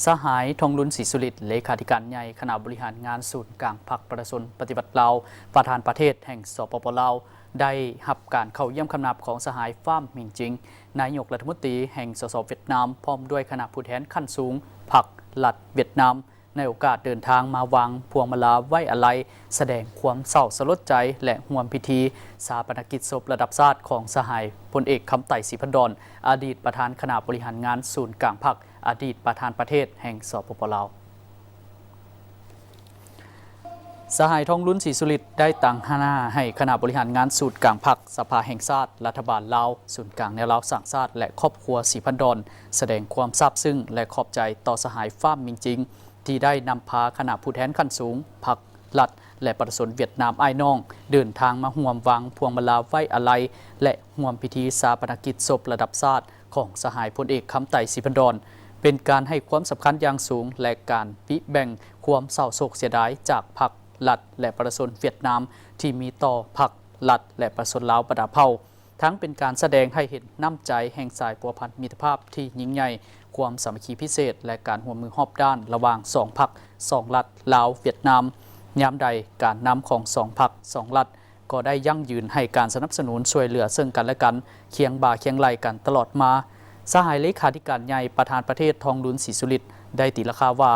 ສະຫາຍ ທອງລຸນ ສີສຸລິດ ເລຂາທິການໃຫຍ່ຄະນະບໍລິຫານງານສູນກາງພັກປະຊາຊົນປະຕິວັດລາວ, ປະທານປະເທດແຫ່ງ ສປປ ລາວ ໄດ້ຮັບການເຂົ້າຢ້ຽມຄຳນັບຂອງສະຫາຍ ຟາມ ມິງຈິງ ນາຍົກລັດຖະມົນຕີແຫ່ງ ສສ ຫວຽດນາມ ພ້ອມດ້ວຍຄະນະຜູ້ແທນຂັ້ນສູງພັກລັດຫວຽດນາມ ໃນໂອກາດເດີນທາງມາວາງພວງມາລາໄວ້ອາໄລ ສະແດງຄວາມເສົ້າສະຫຼົດໃຈ ແລະ ຮ່ວມພິທີຊາປະນະກິດສົບລະດັບຊາດຂອງສະຫາຍ ພົນເອກ ຄຳໄຕ ສີພັນດອນ ອະດີດປະທານຄະນະບໍລິຫານງານສູນກາງພັກ, ອະດີດປະທານປະເທດແຫ່ງ ສປປ ລາວ. ສະຫາຍ ທອງລຸນ ສີສຸລິດ ໄດ້ຕາງໜ້າໃຫ້ຄະນະບໍລິຫານງານສູນກາງພັກ, ສະພາແຫ່ງຊາດ, ລັດຖະບານລາວ, ສູນກາງແນວລາວສ້າງຊາດ ແລະ ຄອບຄົວ ສີພັນດອນ ສະແດງຄວາມຊາບຊຶ້ງ ແລະ ຂອບໃຈຕໍ່ສະຫາຍ ຟາມ ມິງຈິງ ທີ່ໄດ້ນຳພາຄະນະຜູ້ແທນຂັ້ນສູງພັກ, ລັດ ແລະ ປະຊາຊົນຫວຽດນາມອ້າຍນ້ອງ ເດີນທາງມາຮ່ວມວາງພວງມາລາໄວ້ອາໄລ ແລະ ຮ່ວມພິທີຊາປະນະກິດສົບລະດັບຊາດຂອງສະຫາຍ ພົນເອກ ຄຳໄຕ ສີພັນດອນ ເປັນການໃຫ້ຄວາມສຳຄັນຢ່າງສູງ ແລະ ການປິແບ່ງຄວາມເສົ້າໂສກເສຍດາຍຈາກພັກ, ລັດ ແລະ ປະຊາຊົນຫວຽດນາມ ທີ່ມີຕໍ່ພັກ, ລັດ ແລະ ປະຊາຊົນລາວບັນດາເຜົ່າ. ທັງເປັນການສະແດງໃຫ້ເຫັນນ້ຳໃຈແຫ່ງສາຍພົວພັນມິດຕະພາບທີ່ຍິ່ງໃຫຍ່, ຄວາມສາມັກຄີພິເສດ ແລະ ການຮ່ວມມືຮອບດ້ານລະຫວ່າງສອງພັກ, ສອງລັດ, ລາວ, ຫວຽດນາມ. ຍາມໃດການນຳຂອງສອງພັກ, ສອງລັດ ກໍໄດ້ຢັ້ງຢືນໃຫ້ການສະໜັບສະໜູນຊ່ວຍເຫຼືອເຊິ່ງກັນແລະກັນ, ຄຽງບ່າຄຽງໄຫຼ່ກັນຕະຫຼອດມາ. ສະຫາຍເລຂາທິການໃຫຍ່ ປະທານປະເທດ ທອງລຸນ ສີສຸລິດ ໄດ້ຕີລາຄາວ່າ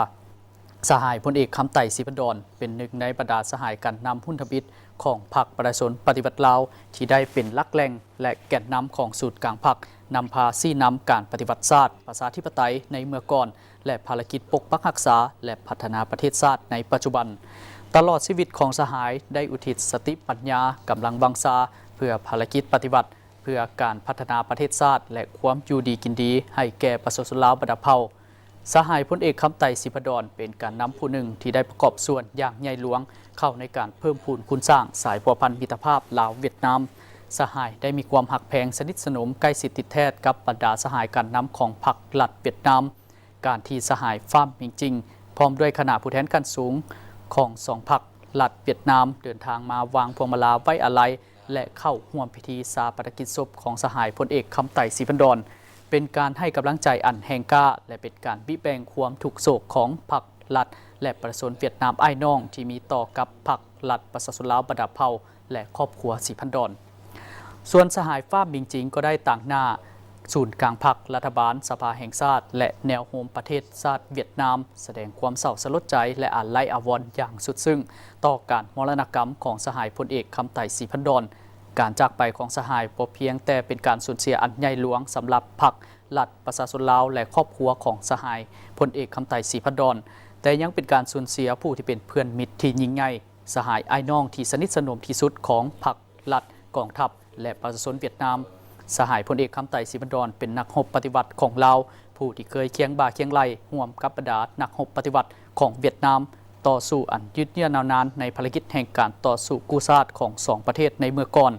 ສະຫາຍ ພົນເອກ ຄຳໄຕ ສີພັນດອນ ເປັນໜຶ່ງໃນບັນດາສະຫາຍການນຳຮຸ່ນທຳອິດຂອງພັກປະຊາຊົນປະຕິວັດລາວ ທີ່ໄດ້ເປັນຫຼັກແຫຼ່ງ ແລະ ແກນນຳຂອງສູນກາງພັກ, ນຳພາຊີ້ນຳການປະຕິວັດຊາດ, ປະຊາທິປະໄຕໃນເມື່ອກ່ອນ ແລະ ພາລະກິດປົກປັກຮັກສາ ແລະ ພັດທະນາປະເທດຊາດໃນປັດຈຸບັນ. ຕະຫຼອດຊີວິດຂອງສະຫາຍໄດ້ອຸທິດສະຕິປັນຍາ, ກຳລັງວັງຊາ ເພື່ອພາລະກິດປະຕິວັດ, ເພື່ອການພັດທະນາປະເທດຊາດ ແລະ ຄວາມຢູ່ດີກິນດີໃຫ້ແກ່ປະຊາຊົນລາວບັນດາເຜົ່າ. ສະຫາຍ ພົນເອກ ຄຳໄຕ ສີພັນດອນ ເປັນການນຳຜູ້ໜຶ່ງທີ່ໄດ້ປະກອບສ່ວນຢ່າງໃຫຍ່ຫຼວງເຂົ້າໃນການເພີ່ມພູນຄູນສ້າງສາຍພົວພັນມິດຕະພາບລາວ-ຫວຽດນາມ. ສະຫາຍໄດ້ມີຄວາມຮັກແພງສະໜິດສະໜົມໃກ້ຊິດຕິດແທດກັບບັນດາສະຫາຍການນຳຂອງພັກລັດຫວຽດນາມ. ການທີ່ສະຫາຍ ຟາມ ມິງຈິງ ພ້ອມດ້ວຍຄະນະຜູ້ແທນຂັ້ນສູງຂອງສອງພັກ, ລັດຫວຽດນາມ ເດີນທາງມາວາງພວງມາລາໄວ້ອາໄລ ແລະ ເຂົ້າຮ່ວມພິທີຊາປະນະກິດສົບຂອງສະຫາຍ ພົນເອກ ຄຳໄຕ ສີພັນດອນ ເປັນການໃຫ້ກຳລັງໃຈອັນແຮງກ້າ ແລະ ເປັນການບິແບ່ງຄວາມທຸກໂສກຂອງພັກ, ລັດ ແລະ ປະຊາຊົນຫວຽດນາມອ້າຍນ້ອງທີ່ມີຕໍ່ກັບພັກ, ລັດ ປະຊາຊົນລາວບັນດາເຜົ່າ ແລະ ຄອບຄົວ ສີພັນດອນ. ສ່ວນສະຫາຍ ຟາມ ມິງຈິງ ກໍໄດ້ຕາງໜ້າສູນກາງພັກ, ລັດຖະບານ, ສະພາແຫ່ງຊາດ ແລະ ແນວໂຮມປະເທດຊາດຫວຽດນາມ ສະແດງຄວາມເສົ້າສະຫຼົດໃຈ ແລະ ອາໄລອາວອນຢ່າງສຸດຊຶ້ງຕໍ່ການມໍລະນະກຳຂອງສະຫາຍ ພົນເອກ ຄຳໄຕ ສີພັນດອນ. ການຈາກໄປຂອງສະຫາຍບໍ່ພຽງແຕ່ເປັນການສູນເສຍອັນໃຫຍ່ຫຼວງສຳລັບພັກ, ລັດ, ປະຊາຊົນລາວ ແລະ ຄອບຄົວຂອງສະຫາຍ ພົນເອກ ຄຳໄຕ ສີພັນດອນ, ແຕ່ຍັງເປັນການສູນເສຍຜູ້ທີ່ເປັນເພື່ອນມິດທີ່ຍິ່ງໃຫຍ່, ສະຫາຍອ້າຍນ້ອງທີ່ສະໜິດສະໜົມທີ່ສຸດຂອງພັກ, ລັດ, ກອງທັບ ແລະ ປະຊາຊົນຫວຽດນາມ. ສະຫາຍ ພົນເອກ ຄຳໄຕ ສີພັນດອນ ເປັນນັກຮົບປະຕິວັດຂອງລາວ ຜູ້ທີ່ເຄີຍຄຽງບ່າຄຽງໄຫຼ່ຮ່ວມກັບບັນດານັກຮົບປະຕິວັດຂອງຫວຽດນາມ ຕໍ່ສູ້ອັນຍືດເຍື້ອຍາວນານໃນພາລະກິດແຫ່ງການຕໍ່ສູ້ກູ້ຊາດຂອງສອງປະເທດໃນເມື່ອກ່ອນ.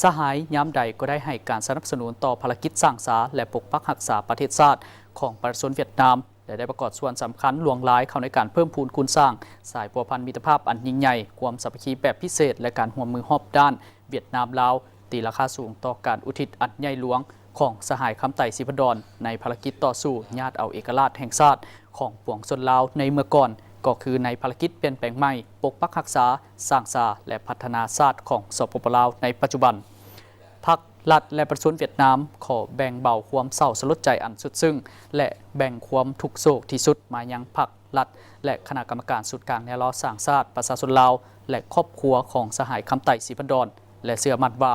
ສະຫາຍຍາມໃດກໍໄດ້ໃຫ້ການສະໜັບສະໜູນຕໍ່ພາລະກິດສ້າງສາ ແລະ ປົກປັກຮັກສາປະເທດຊາດຂອງປະຊາຊົນຫວຽດນາມ ແລະ ໄດ້ປະກອບສ່ວນສຳຄັນຫຼວງຫຼາຍເຂົ້າໃນການເພີ່ມພູນຄູນສ້າງສາຍພົວພັນມິດຕະພາບອັນຍິ່ງໃຫຍ່, ຄວາມສາມັກຄີແບບພິເສດ ແລະ ການຮ່ວມມືຮອບດ້ານຫວຽດນາມ-ລາວ, ຕີລາຄາສູງຕໍ່ການອຸທິດອັນໃຫຍ່ຫຼວງຂອງສະຫາຍ ຄຳໄຕ ສີພັນດອນ ໃນພາລະກິດຕໍ່ສູ້ຍາດເອົາເອກະລາດແຫ່ງຊາດຂອງປວງຊົນລາວໃນເມື່ອກ່ອນ, ກໍຄືໃນພາລະກິດປ່ຽນແປງໃໝ່, ປົກປັກຮັກສາ, ສ້າງສາ ແລະ ພັດທະນາຊາດຂອງ ສປປ ລາວ ໃນປັດຈຸບັນ. ພັກ, ລັດ ແລະ ປະຊາຊົນຫວຽດນາມ ຂໍແບ່ງເບົາຄວາມເສົ້າສະຫຼົດໃຈອັນສຸດຊຶ້ງ ແລະ ແບ່ງຄວາມທຸກໂສກທີ່ສຸດມາຍັງພັກ, ລັດ ແລະ ຄະນະກຳມະການສູນກາງແນວລາວສ້າງຊາດ ປະຊາຊົນລາວ ແລະ ຄອບຄົວຂອງສະຫາຍ ຄຳໄຕ ສີພັນດອນ ແລະ ເຊື່ອໝັ້ນວ່າ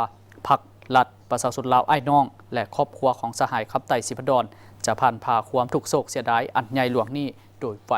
ພັກ, ລັດ, ປະຊາຊົນລາວ ອ້າຍນ້ອງ ແລະ ຄອບຄົວຂອງສະຫາຍ ຄຳໄຕ ສີພັນດອນ ຈະຜ່ານຜ່າຄວາມທຸກໂສກເສຍດາຍອັນໃຫຍ່ຫຼວງນີ້ໂດຍໄວ.